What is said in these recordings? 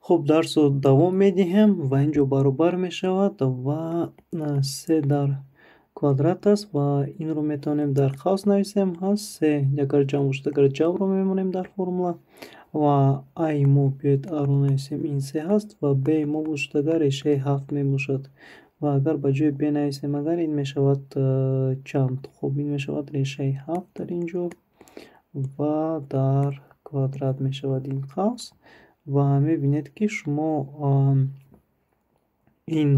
Хуб, дарсро давом медиҳем ва ин ҷо баробар мешавад ва се дар квадрат аст ва инро метавонем дар қавс нависем. Ҳаст се, агар ҷамъ бошад, агар ҷамъро мемонем дар формула ва ай мо биёед аро нависем, ин се ҳаст ва б мо бошад, агар решаи ҳафт мебошад ва агар ба ҷои б нависем, агар ин мешавад чанд? Хуб, ин мешавад решаи ҳафт дар ин ҷо ва дар квадрат мешавад ин қавс ва мебинед, ки шумо ин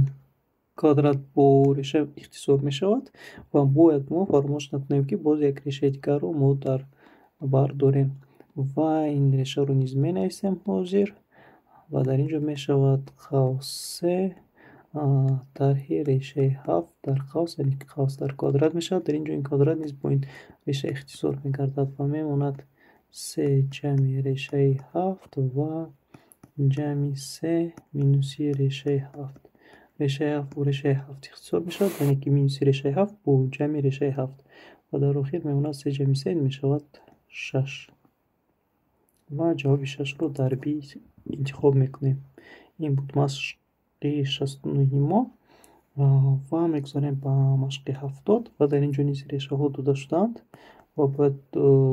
квадрат бо реша ихтисор мешавад ва бояд мо фаромӯш накунем, ки боз як решаи дигарро мо дар бар дорем ва ин решаро низ менависем ҳозир ва дар ин ҷо мешавад қавс се тарҳи решаи ҳафт дар қавс, яъне ки қавс дар квадрат мешавад. Дар ин ҷо ин квадрат низ бо ин реша ихтисор мегардад ва мемонад се ҷамъи решаи ҳафт ва ҷамъи се минуси решаи ҳафт. Решаи ҳафт бо решаи ҳафт ихтисор мешавад, яъне ки минуси решаи ҳафт бо ҷамъи решаи ҳафт ва дар охир мемонад се ҷамъи се, ин мешавад шаш ва ҷавоби шашро дар би интихоб мекунем. Ин буд машқи 69-и мо ва мегузарем ба машқи 70 ва дар ин ҷо низ решаҳо дода шудаанд ва бояд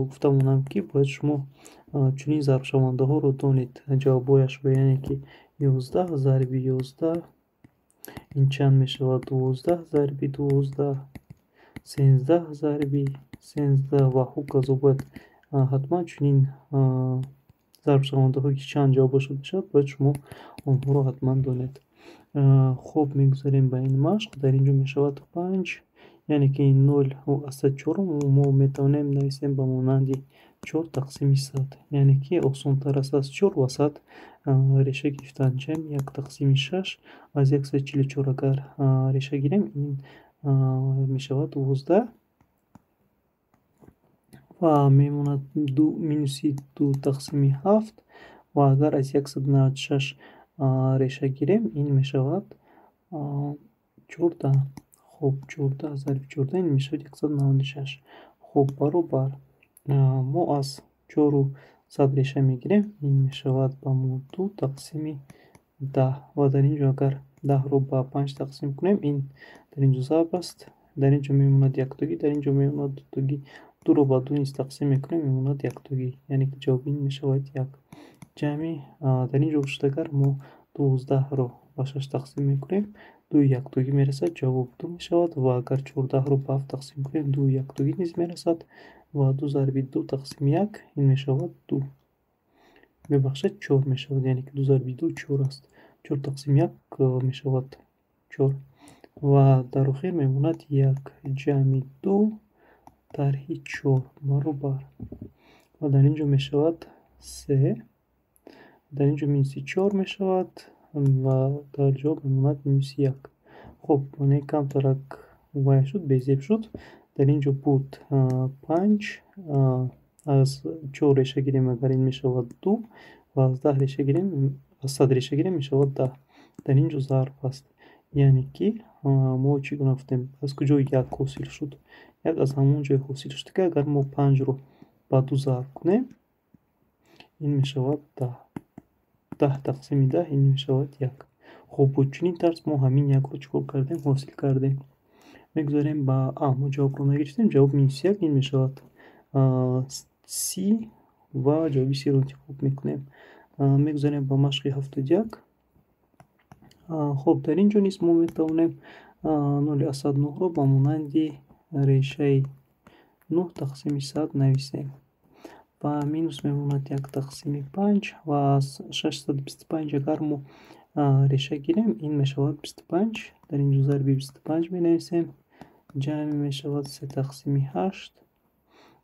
гуфта монам, ки бояд шумо чунин зарбшавандаҳоро донед ҷавобҳояшро, яъне ки 11 зарби 11 ин чанд мешавад, 12 зарби 12, 13 зарби 13 ва ҳоказо. Бояд ҳатман чунин зарбшавандаҳое, ки чанд ҷавобашон мешавад, бояд шумо онҳоро ҳатман донед. Хуб, мегузарем ба ин машқ. Дар ин ҷо мешавад панҷ, яъне ки нол аз сад чорро мо метавонем нависем ба монанди чор тақсими 100, яъне ки осонтар аст аз чор ва 100 реша гирифтан. Ҷамъи як тақсими шаш, аз 144 агар реша гирем, ин мешавад 12 ва мемонад ду минуси ду тақсими ҳафт ва агар аз 196 реша гирем, ин мешавад 14. Хуб, 14 зарби 14 ин мешавад 196. Хуб, баробар, мо аз чору 100 реша мегирем, ин мешавад ба мо ду тақсими 10 ва дар ин ҷо агар 10-ро ба панҷ тақсим кунем, ин дар ин ҷо зарб аст, дар ин ҷо мемонад яктогӣ, дар ин ҷо мемонад дутогӣ, дуро ба ду низ тақсим мекунем, мемонад яктогӣ, яъне ки ҷавоби ин мешавад як. Ҷамъи дар ин ҷо бошад, агар мо 12-ро ба шаш тақсим мекунем, дуи яктогӣ мерасад, ҷавоб ду мешавад ва агар 14-ро ба ҳафт тақсим кунем, дуи яктогӣ низ мерасад ва ду зарби ду тақсими як ин мешавад ду, мебахшед, чор мешавад, яъне ки ду зарби ду чор аст, чор тақсими як мешавад чор ва дар охир мемонад як ҷамъи ду тарҳи чор баробар ва дар ин ҷо мешавад се, дар ин ҷо минуси чор мешавад ва дар ҷавоб мемонад минуси як. Хуб, не, камтарак вай шуд, безеб шуд. Дар ин ҷо буд панҷ, аз чор реша гирем, агар ин мешавад ду ва аз 10 реша гирем, аз 100 реша гирем, мешавад 10. Дар ин ҷо зарб аст, яъне ки мо чӣ гуна гуфтем, аз куҷо як ҳосил шуд? Як аз ҳамон ҷой ҳосил шуд, ки агар мо панҷро ба ду зарб кунем, ин мешавад 10, 10 тақсими 10 ин мешавад як. Хуб, бо чунин тарз мо ҳамин якро чӣ кор кардем? Ҳосил кардем. Мегузарем ба мо ҷавобро нагирифтем, ҷавоб минуси як, ин мешавад си ва ҷавоби сиро интихоб мекунем. Мегузарем ба машқи 71. Хуб, дар ин ҷо низ мо метавонем ноли аз сад нӯҳро ба монанди решаи нӯҳ тақсими 100 нависем ва минус мемонад як тақсими панҷ ва аз 625 агар мо реша гирем, ин мешавад 25. Дар ин ҷо зарби 25 менависем, ҷамъи мешавад се тақсими ҳашт.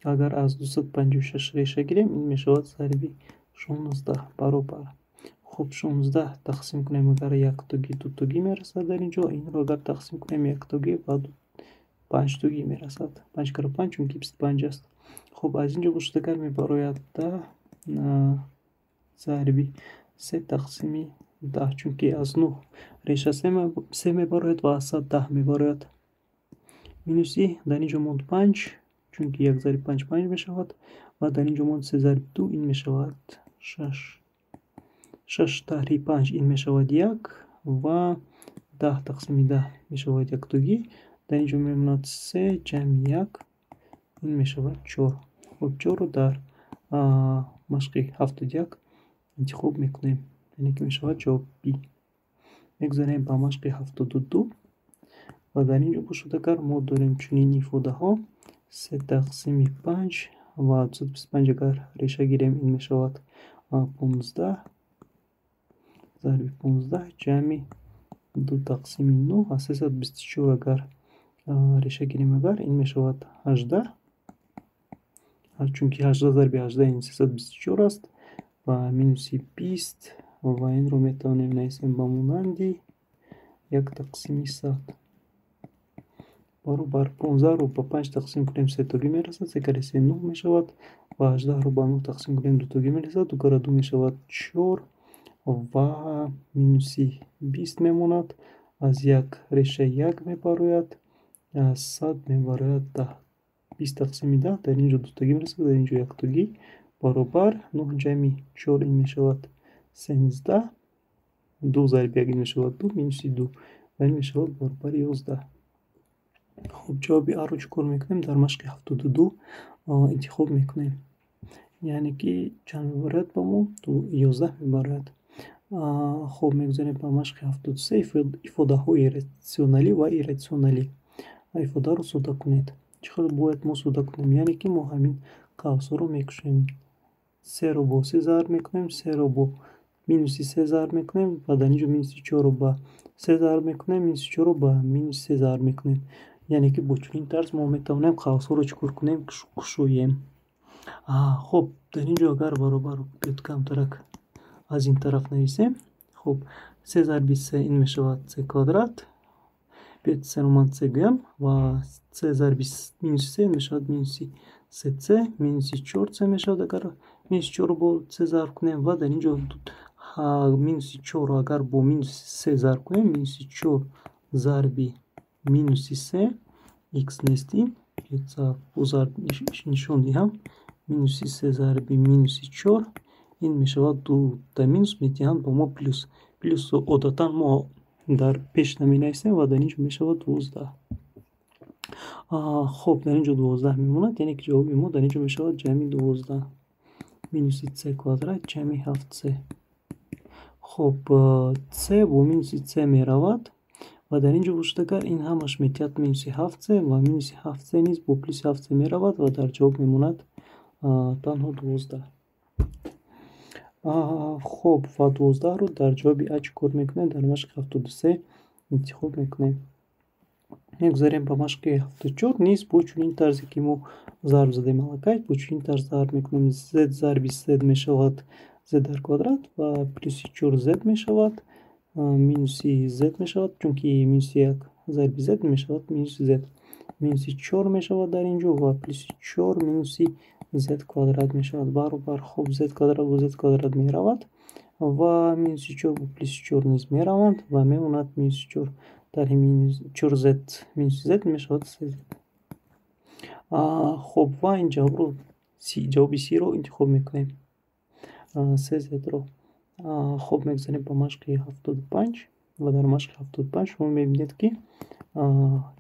Агар аз 256 реша гирем, ин мешавад зарби 16 баробар. Хуб, 16 тақсим кунем, агар яктогӣ, дутогӣ мерасад дар ин ҷо, инро агар тақсим кунем, яктогӣ ва панҷтогӣ мерасад, панҷ кара панҷ, чунки 25 аст. Хуб, аз ин ҷо бошад, агар мебарояд 10 зарби се тақсими 10, чунки аз нӯҳ реша се мебарояд ва аз 100 10 мебарояд. Минуси дар ин ҷо монд панҷ, чунки як зарби панҷ панҷ мешавад ва дар ин ҷо монд се зарби ду, ин мешавад шаш. 6 таҳри 5 ин мешавад 1 ва 10 тақсими 10 мешавад яктогӣ. Дар ин ҷо мемонад 3 ҷамъи 1, ин мешавад 4. Хуб, 4-ро дар машқи 71 интихоб мекунем, яъне ки мешавад ҷавоб B. Мегузарем ба машқи 72 ва дар ин ҷо бошад, агар мо дорем чунин ифодаҳо: 3 тақсими 5 ва 225 агар реша гирем, ин мешавад 15 зарби 15 ҷамъи 2 тақсими 9, аз 324 агар реша гирем, агар ин мешавад 18, чунки 18 зарби 18 ин 324 аст, ва минуси 20, ва инро метавонем нависем ба монанди 1 тақсими 100 баробар 15-ро ба 5 тақсим кунем, сетогӣ мерасад, се кари се 9 мешавад, ва 18-ро ба 9 тақсим кунем, дутогӣ мерасад, ду кара ду мешавад 4 ва минуси 20 мемонад. Аз як реша 1 мебарояд, аз 100 мебарояд 10. 20 тақсими 10 дар ин ҷо дутогӣ мерасад, дар ин ҷо яктогӣ, баробар 9 ҷамъи 4 ин мешавад 13, 2 зарби 1 ин мешавад 2, минуси 2 ва ин мешавад баробари 11. Хуб, ҷавоби А-ро чӣ кор мекунем? Дар машқи 72 интихоб мекунем. Яъне ки чанд мебарояд ба мо? 11 мебарояд. Хуб, мегузарем ба машқи 73, ифодаҳои ратсионалӣ ва ирратсионалӣ. Ифодаро сода кунед. Чӣ хел бояд мо сода кунем? Яъне ки мо ҳамин қавсҳоро мекушем. 3-ро бо 3 зарб мекунем, 3-ро бо минуси 3 зарб мекунем ва дар ин ҷо минуси 4-ро ба 3 зарб мекунем, минуси 4-ро ба минуси 3 зарб мекунем. Яъне ки бо чунин тарз мо метавонем қавсҳоро чӣ кор кунем? Кушоем. Хуб, дар ин ҷо агар баробар биёд, камтарак аз ин тараф нависем. Хуб, 3 зарби 3 ин мешавад c квадрат. Биёд, 3-ро ман c гӯям, ва c зарби минуси 3 мешавад минуси 3c, минуси 4c мешавад, агар минуси 4-ро бо c зарб кунем, ва дар ин ҷо минуси 4-ро агар бо минуси 3 зарб кунем, минуси 4 зарби минуси 3, x нест, ин бо зарб нишон диҳам, минуси 3 зарби минуси 4 ин мешавад, дута минус медиҳанд ба мо плюс. Плюсро одатан мо дар пеш наменависем, ва дар ин ҷо мешавад 12. Хуб, дар ин ҷо 12 мемонад, яъне ки ҷавоби мо дар ин ҷо мешавад ҷамъи 12 минуси c квадрат ҷамъи 7c. Хуб, c бо минуси c меравад ва дар ин ҷо бошад, агар ин ҳамаш метиҳад минуси 7c, ва минуси 7c низ бо плюси 7c меравад ва дар ҷавоб мемонад танҳо 12. Хуб, ва 12-ро дар ҷавоби А чӣ кор мекунем? Дар машқи 73 интихоб мекунем. Мегузарем ба машқи 74, низ бо чунин тарзе ки мо зарб задем аллакай, бо чунин тарз зарб мекунем. Z зарби z мешавад z дар квадрат ва плюси 4z мешавад, минуси z мешавад, чунки минуси 1 зарби z мешавад минуси z. Минуси 4 мешавад дар ин ҷо ва плюси 4 минуси z квадрат мешавад баробар. Хуб, z квадрат бо z квадрат меравад ва минуси 4 бо плюси 4 низ мераванд ва мемонад минуси 4 тарҳи минус 4z минуси z мешавад 3z. Хуб, ва ин ҷавобро, ҷавоби C-ро интихоб мекунем. 3z-ро. Хуб, мегузарем ба машқи 75 ва дар машқи 75 шумо мебинед, ки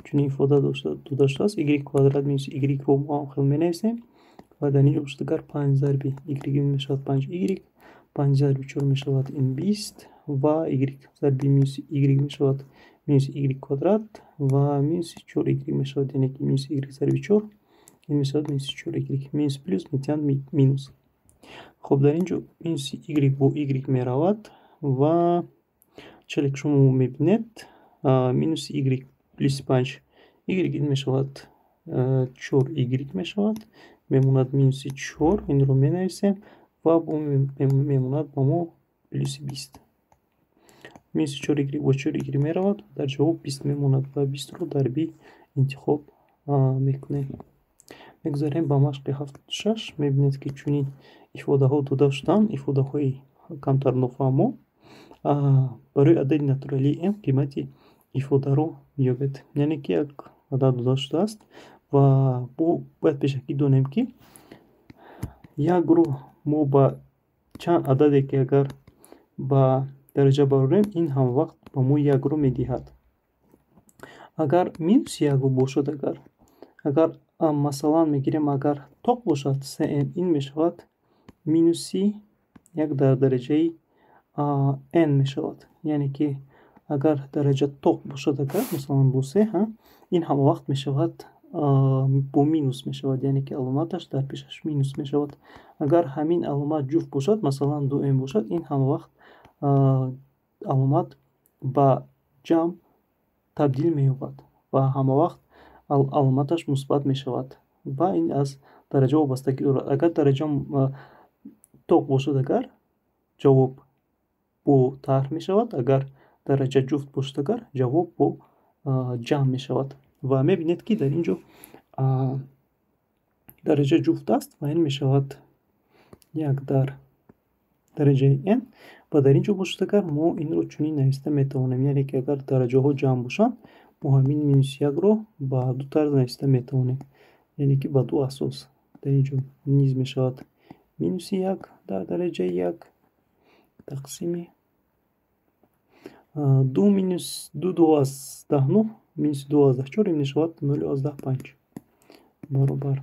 чунин ифода дода шудааст: y квадрат минус y-ро мо ҳам хел менависем ва дар ин ҷо бошад, агар 5 зарби y мешавад 5y, 5 зарби 4 мешавад ин 20, ва y зарби минуси y мешавад минуси y квадрат ва минуси 4y мешавад, яъне ки минуси y зарби 4 ин мешавад минуси 4y. Минус плюс метиҳанд минус. Хуб, дар ин ҷо минуси y бо y меравад ва челе ки шумо мебинед, минуси y плюси 5 y ин мешавад 4y мешавад, мемонад минуси 4, инро менависем ва мемонад ба мо плюси 20. Минуси 4y бо 4y меравад, дар ҷавоб 20 мемонад ва 20-ро дар B интихоб мекунем. Мегузарем ба машқи 76. Мебинед, ки чунин ифодаҳо дода шуданд, ифодаҳои камтар нофаҳмо. Барои адади натуралии m қимати ифодаро меёбед. Яъне ки як адад дода шудааст ва бояд пешакӣ донем, ки якро мо ба чанд ададе ки агар ба дараҷа барорем, ин ҳамавақт ба мо якро медиҳад. Агар минуси як бошад, агар масалан мегирем, агар тоқ бошад 3n, ин мешавад минуси як дар дараҷаи n мешавад. Яъне ки агар дараҷа тоқ бошад, агар масалан бо се, ин ҳамавақт мешавад бо минус мешавад, яъне ки аломаташ дар пешаш минус мешавад. Агар ҳамин аломат ҷуфт бошад, масалан 2n бошад, ин ҳамавақт аломат ба ҷамъ табдил меёбад ва ҳамавақт аломаташ мусбат мешавад ва ин аз дараҷа вобастагӣ дорад. Агар дараҷа тоқ бошад, агар ҷавоб бо тарҳ мешавад, агар дараҷа ҷуфт бошад, агар ҷавоб бо ҷамъ мешавад. Ва мебинед, ки дар ин ҷо дараҷа ҷуфт аст ва ин мешавад як дар дараҷаи n. Ва дар ин ҷо бошад, агар мо инро чунин нависта метавонем, яъне ки агар дараҷаҳо ҷамъ бошанд, мо ҳамин минуси якро ба ду тарз нависта метавонем, яъне ки ба ду асос. Дар ин ҷо низ мешавад минуси як дар дараҷаи як тақсими ду минус ду ду аз даҳ нӯҳ минуси ду аз даҳ чор, ин мешавад нолу аз даҳ панҷ баробар.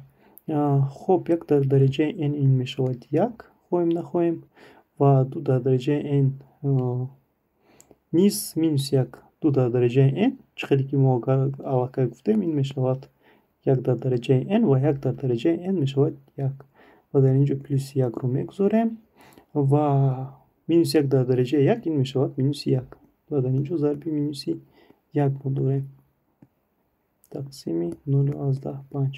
Хоб, як дар дараҷаи n ин мешавад як, хоҳем нахоҳем, ва ду дар дараҷаи n низ минус як, ду дар дараҷаи n, чӣ хеле ки мо аллакай гуфтем, ин мешавад як дар дараҷаи n ва як дар дараҷаи n мешавад як. Ва дар ин ҷо плюси якро мегузорем ва минус як дар дараҷаи як ин мешавад минуси як. Ва дар ин ҷо зарби минуси як мо дорем тақсими нолу аз даҳ панҷ.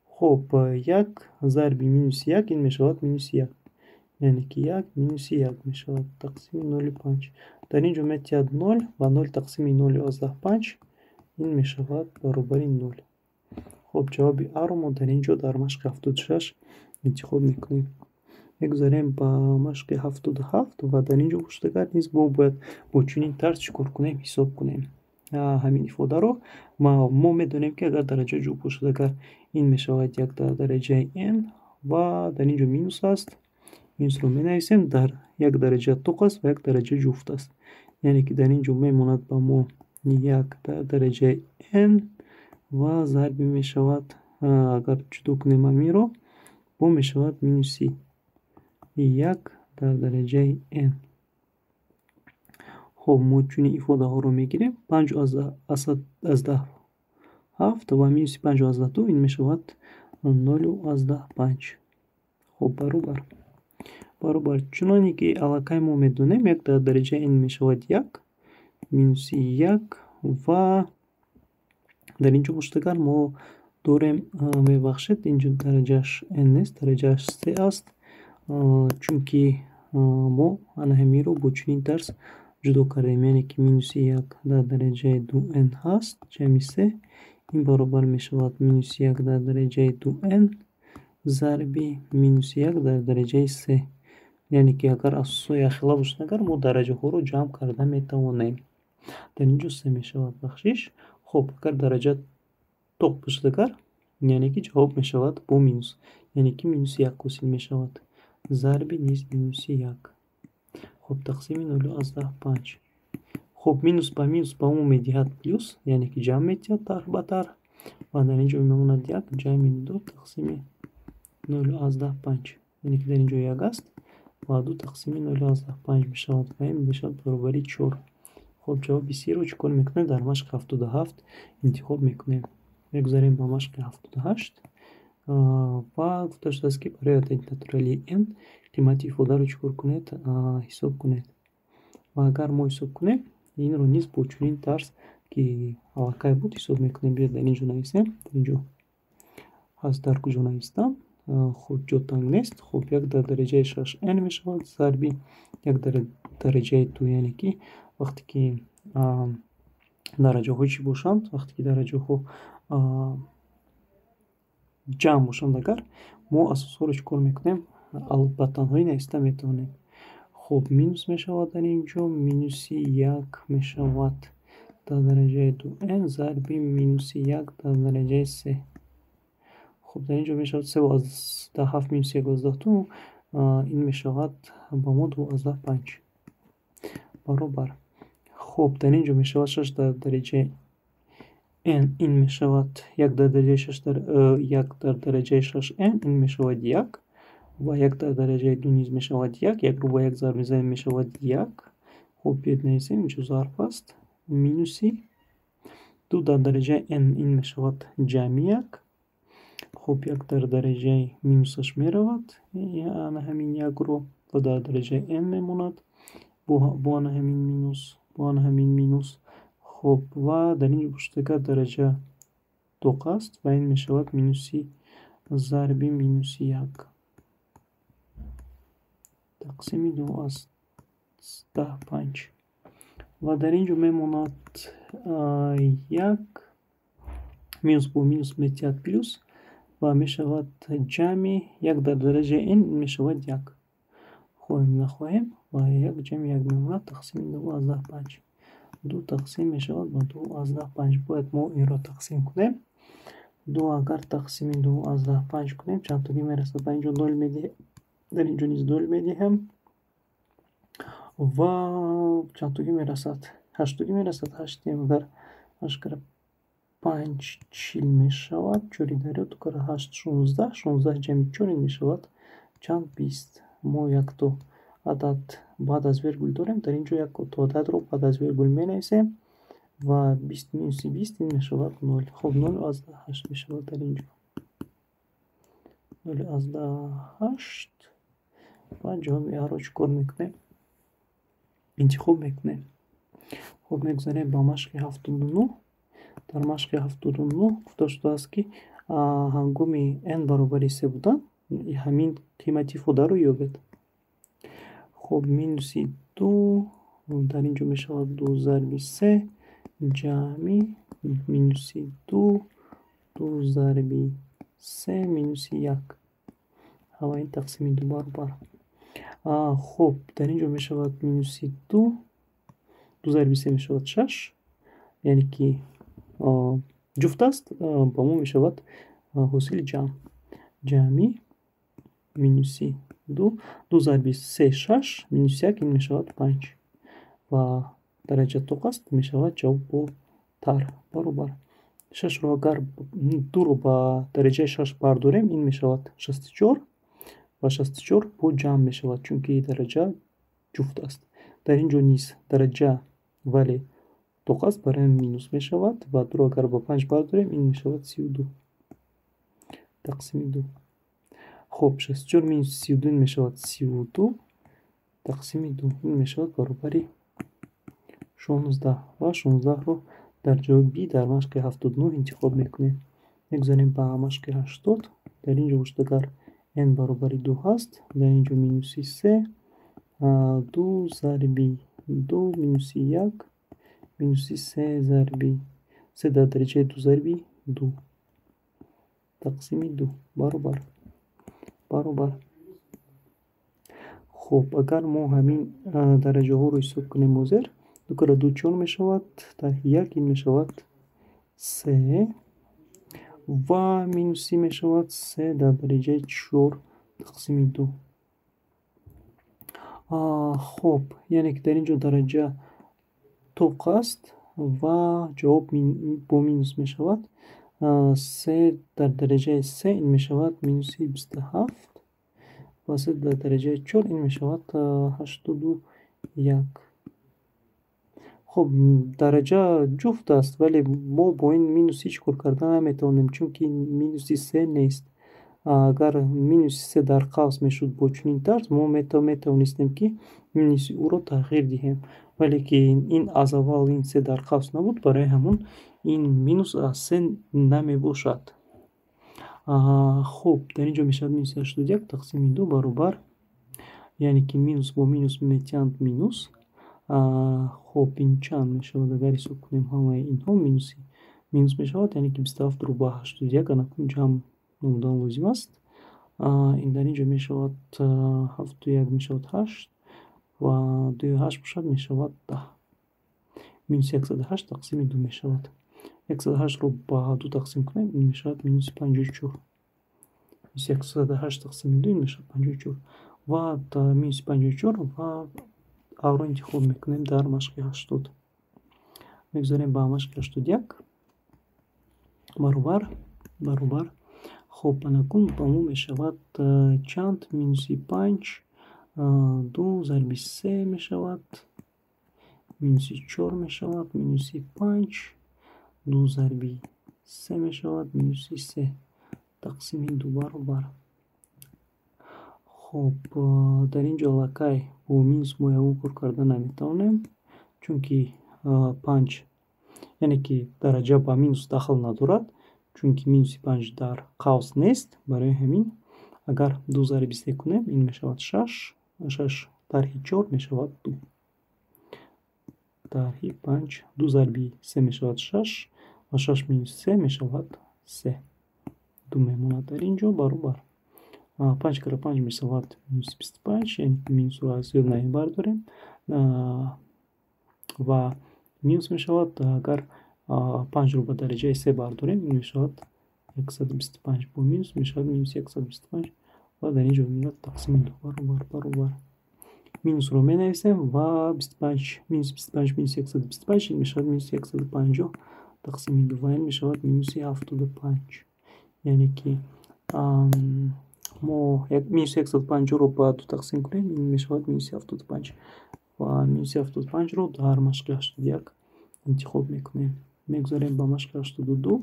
Хоб, як зарби минуси як ин мешавад минуси як, яъне ки як минуси як мешавад тақсими нолу панҷ. Дар ин ҷо метиҳад нол ва нол тақсими нолу аз даҳ панҷ ин мешавад баробари нол. Хоб, ҷавоби аро мо дар ин ҷо дар машқи 76 интихоб мекунем. Мегузарем ба машқи 77 ва дар ин ҷо бошад, агар низ мо бояд бо чунин тарз чӣ кор кунем, ҳисоб кунем ҳамин ифодаро. Мо медонем, ки агар дараҷа ҷуфт бошад, агар ин мешавад як дар дараҷаи n ва дар ин ҷо минус аст, минусро менависем, дар як дараҷа тоқ аст ва як дараҷа ҷуфт аст, яъне ки дар ин ҷо мемонад ба мо як дар дараҷаи n ва зарби мешавад, агар ҷудо кунем ҳаминро, бо мешавад минуси як дар дараҷаи n. Хоб, мо чунин ифодаҳоро мегирем: панҷу аз даҳ ҳафт ва минуси панҷу аз даҳ ду, ин мешавад нолу аз даҳ панҷ. Хоб, баробар, чуноне ки аллакай мо медонем, як дар дараҷаи n мешавад як минуси як ва дар ин ҷо бошад, агар мо дорем, мебахшед, ин ҷо дараҷааш n нест, дараҷааш се аст, чунки мо ана ҳаминро бо чунин тарз ҷудо кардем, яъне ки минуси як дар дараҷаи ду n ҳаст ҷамъи се, ин баробар мешавад минуси як дар дараҷаи ду n зарби минуси як дар дараҷаи се. Яъне ки агар асосҳои якхела бошад, агар мо дараҷаҳоро ҷамъ карда метавонем. Дар ин ҷо се мешавад, бахшиш. Хоб, агар дараҷа тоқ бошад, агар, яъне ки ҷавоб мешавад бо минус, яъне ки минуси як ҳосил мешавад зарби низ минуси як. Хоб, тақсими нолу аз даҳ панҷ. Хоб, минус ба минус ба мо медиҳад плюс, яъне ки ҷамъ метиҳад тарҳ ба тарҳ ва дар ин ҷо мемонад як ҷамъи ду тақсими нолу аз даҳ панҷ, яъне ки дар ин ҷо як аст ва ду тақсими нолу аз даҳ панҷ мешавад ва ин мешавад баробари чор. Хоб, ҷавоби сиро чӣ кор мекунем? Дар машқи 77 интихоб мекунем. Мегузарем ба машқи 78 ва гуфта шудааст, ки барои адади натуралии n қимати ифодаро чӣ кор кунед, ҳисоб кунед. Ва агар мо ҳисоб кунем, инро низ бо чунин тарз, ки аллакай буд, ҳисоб мекунем. Биёед, дар ин ҷо нависем. Дар ин ҷо ҳаст, дар куҷо навистам. Хуб, ҷо танг нест. Хуб, як дар дараҷаи шаш n мешавад зарби як дар дараҷаи ду, яъне ки вақте ки дараҷаҳо чӣ бошанд, вақте ки дараҷаҳо ҷамъ бошанд, агар мо асосҳоро чӣ кор мекунем, ба танҳоӣ нависта метавонем. Хуб, минус мешавад дар ин ҷо, минуси як мешавад дар дараҷаи ду n зарби минуси як дар дараҷаи се. Хуб, дар ин ҷо мешавад се аз даҳ ҳафт минус як аз даҳ ду, ин мешавад ба мо ду аз даҳ панҷ. Баробар. Хуб, дар ин ҷо мешавад 6 дар дараҷаи n, ин мешавад 1 дар дараҷаи 6 дар 1 дар дараҷаи 6 n, ин мешавад 1 ва 1 дар дараҷаи 2 низ мешавад 1, 1-ро бо 1 зарб мезанем, мешавад 1. Хуб, биёед нависем, инҷо зарб аст. Минуси 2 дар дараҷаи n, ин мешавад ҷамъи 1. Хуб, 1 дар дараҷаи минусаш меравад, ана ҳамин 1-ро ва дар дараҷаи n мемонад. Бо ана ҳамин минус, бо ана ҳамин минус. Хуб, ва дар ин ҷо бошад дараҷа тоқ аст ва ин мешавад минуси зарби минуси 1 тақсими 2 аз 15. Ва дар ин ҷо мемонад 1 минус бо минус метиҳад плюс ва мешавад ҷамъи 1 дар дараҷаи n мешавад 1. Хоҳем нахоҳем ва 1 ҷамъи 1 мемонад тақсими 2 аз 15. 2 тақсим мешавад ба 2 аз 15. Бояд мо инро тақсим кунем. 2 агар тақсими 2 аз 15 кунем, чанд тоги мерасад? Ба инҷо 0 медиҳем, дар инҷо низ 0 медиҳем ва чанд тоги мерасад? 8 тоги мерасад. 8 агар 8 кара 5 40 мешавад, 4 дарё 2 кара 8 16, 16 ҷамъи 4 ин мешавад чанд? 20. Мо якто адад баъд аз вергул дорем, дар инҷо як то ададро баъд аз вергул менависем ва 20 минуси 20 ин мешавад 0. Хуб, 0 аз 8 мешавад дар инҷо. 0 аз 8 ва ҷавоби А-ро чӣ кор мекунем? Интихоб мекунем. Хуб, мегузарем ба машқи 79. Дар машқи 79 гуфта шудааст, ки ҳангоми n баробари 3 будан ҳамин қимати ифодаро ёбед. Хуб, минуси 2 дар ин ҷо мешавад 2 зарби 3 ҷамъи минуси 2 2 зарби 3 минуси 1 ҳама ин тақсими 2 баробар. Хуб, дар ин ҷо мешавад минуси 2 2 зарби 3 мешавад 6, яъне ки ҷуфт аст, ба мо мешавад ҳосили ҷамъ. Ҷамъи минуси 2 2 зарби 3 6 минуси 1 ин мешавад 5 ва дараҷа тоқ аст, мешавад ҷавоб бо тар баробар. 6-ро агар 2-ро ба дараҷаи 6 бардорем, ин мешавад 64 ва 64 бо ҷамъ мешавад, чунки дараҷа ҷуфт аст. Дар ин ҷо низ дараҷа вале тоқ аст, барои минус мешавад ва 2-ро агар ба 5 бардорем, ин мешавад 32 тақсими 2. Хуб, 64 минус 32 ин мешавад 32 тақсими 2, ин мешавад баробари 16 ва 16-ро дар ҷавоби Б дар машқи 79 интихоб мекунем. Мегузарем ба машқи 80. Дар ин ҷо бошад агар n баробари 2 ҳаст, дар ин ҷо минуси 3 2 зарби 2 минуси 1 минуси 3 зарби 3 дар дараҷаи 2 зарби 2 тақсими 2 баробар баробар. Хуб, агар мо ҳамин дараҷаҳоро ҳисоб кунем ҳозир, 2 кара 2 4 мешавад, тарҳи 1 ин мешавад 3 ва минуси мешавад 3 дар дараҷаи 4 тақсими 2. Хуб, яъне ки дар ин ҷо дараҷа тоқ аст ва ҷавоб бо минус мешавад. 3 дар дараҷаи 3 ин мешавад минуси 27 ва 3 дар дараҷаи 4 ин мешавад 81. Хуб, дараҷа ҷуфт аст, вале мо бо ин минус ҳеҷ кор карда наметавонем, чунки минуси 3 нест. Агар минуси 3 дар қавс мешуд бо чунин тарз, мо метавонистем, ки минуси ӯро тағйир диҳем. Вале ки ин аз аввал ин 3 дар қавс набуд, барои ҳамон ин минус аз 3 намебошад. Хуб, дар ин ҷо мешавад минуси 81 тақсими 2 баробар, яъне ки минус бо минус метиҳанд минус. Хуб, ин чанд мешавад? Агар ҳисоб кунем ҳамаи инҳо минуси минус мешавад, яъне ки 27-ро ба 81 анакун ҷамъ намудан лозим аст. Ин дар ин ҷо мешавад 7 1 мешавад 8 ва 2 8 бошад мешавад 10. Минуси 108 тақсими 2 мешавад. 108-ро ба 2 тақсим кунем, ин мешавад минуси 54. Минуси 108 тақсими 2 ин мешавад 54 ва минуси 54 ва Аро интихоб мекунем дар машқи 80. Мегузарем ба машқи 81. Баробар, баробар. Хоб, анакун ба мо мешавад чанд? Минуси 5, 2 зарби 3 мешавад, минуси 4 мешавад, минуси 5, 2 зарби 3 мешавад, минуси 3 тақсими 2 баробар. Хоб, дар ин ҷо аллакай бо минус мо ягон кор карда наметавонем, чунки 5, яъне ки дараҷа ба минус дахл надорад, чунки минуси 5 дар қавс нест. Барои ҳамин агар 2 зарби 3 кунем, ин мешавад 6, 6 тарҳи 4 мешавад 2. Тарҳи 5, 2 зарби 3 мешавад 6 ва 6 минус 3 мешавад 3. 2 мемонад дар ин ҷо баробар. 5 кара 5 мешавад минуси 25, яъне ки минусро аз зиёд намебардорем ва минус мешавад. Агар 5-ро ба дараҷаи 3 бардорем, ин мешавад 125, бо минус мешавад минуси 125 ва дар ин ҷо мемонад тақсими 2 баробар, баробар. Минусро менависем ва 25 минус 25 минус 125 ин мешавад минуси 150 тақсими 2 ва ин мешавад минуси 75. Яъне ки мо минуси 150-ро ба 2 тақсим кунем, ин мешавад минуси 75 ва минуси 75-ро дар машқи 81 интихоб мекунем. Мегузарем ба машқи 82.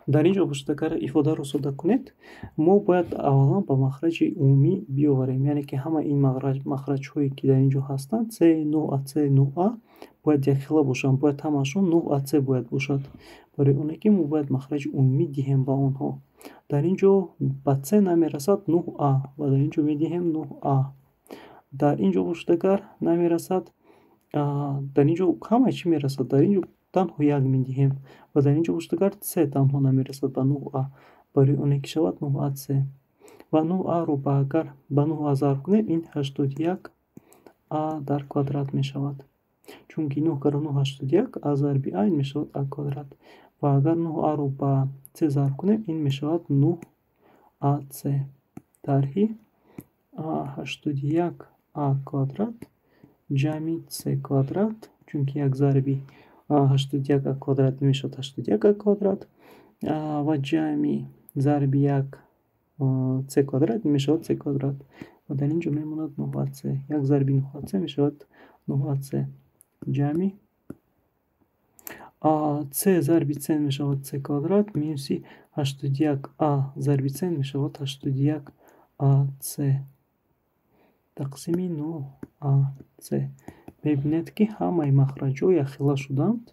Дар ин ҷо бошад, агар ифодаро сода кунед, мо бояд аввалан ба махраҷи умумӣ биёварем, яъне ки ҳама ин махраҷҳое, ки дар ин ҷо ҳастанд, c, 9ac, 9a, бояд якхела бошанд, бояд ҳамаашон 9ac бояд бошад. Барои оне ки мо бояд махраҷи умумӣ диҳем ба онҳо. Дар ин ҷо ба c намерасад 9a ва дар ин ҷо медиҳем 9a. Дар ин ҷо бошад, агар намерасад, дар ин ҷо ҳама чӣ мерасад, дар ин ҷо танҳо як медиҳем ва дар ин ҷо бошад, агар c танҳо намерасад ба 9a, барои оне ки шавад 9ac. Ва 9a-ро агар ба 9a зарб кунем, ин 81a дар квадрат мешавад. Чунки 9 кара 9 81, а зарби а ин мешавад а квадрат. Ва агар 9a-ро ба c зарб кунем, ин мешавад 9ac. Тарҳи 81a квадрат ҷамъи c квадрат, чунки як зарби 81a квадрат мешавад 81a квадрат ва ҷамъи зарби як c квадрат мешавад c квадрат. Ва дар ин ҷо мемонад 9ac. Як зарби 9ac мешавад 9ac. Ҷамъи c зарби c мешавад c квадрат минуси 81a зарби c мешавад 81ac тақсими 9ac. Мебинед, ки ҳамаи махраҷҳо якхела шуданд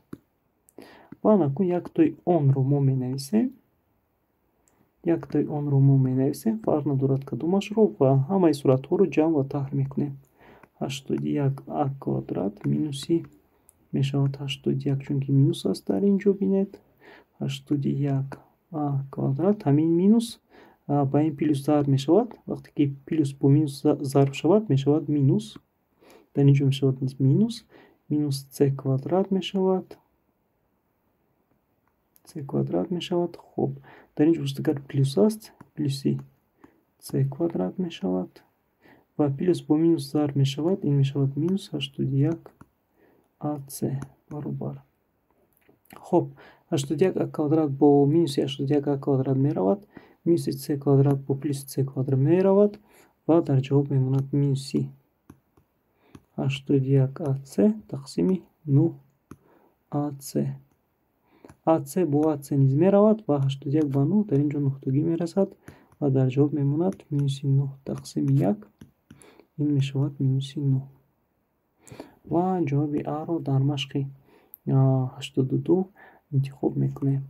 ва анакун яктои онро мо менависем. Яктои онро мо менависем, фарқ надорад кадомашро, ва ҳамаи суратҳоро ҷамъ ва таҳр мекунем. 81а квадрат минуси мешавад 81, чунки минус аст дар ин ҷо, бинед. 81а квадрат, ҳамин минус ба ин плюс зарб мешавад. Вақте ки плюс бо минус зарб шавад, мешавад минус. Дар ин ҷо мешавад низ минус. Минус c квадрат мешавад. C квадрат мешавад. Хоб, дар ин ҷо бошад, агар плюс аст, плюси c квадрат мешавад ва плюс бо минус зарб мешавад, ин мешавад минус 81ac баробар. Хоб, 81а квадрат бо минуси 81а квадрат меравад, минуси c квадрат бо плюси c квадрат меравад ва дар ҷавоб мемонад минуси 81ac тақсими 9ac. Ac бо ac низ меравад ва 81 ба 9 дар ин ҷо нуқтагӣ мерасад ва дар ҷавоб мемонад минуси 9 тақсими 1, ин мешавад минуси 9. Ва ҷавоби аро дар машқи 82 интихоб мекунем.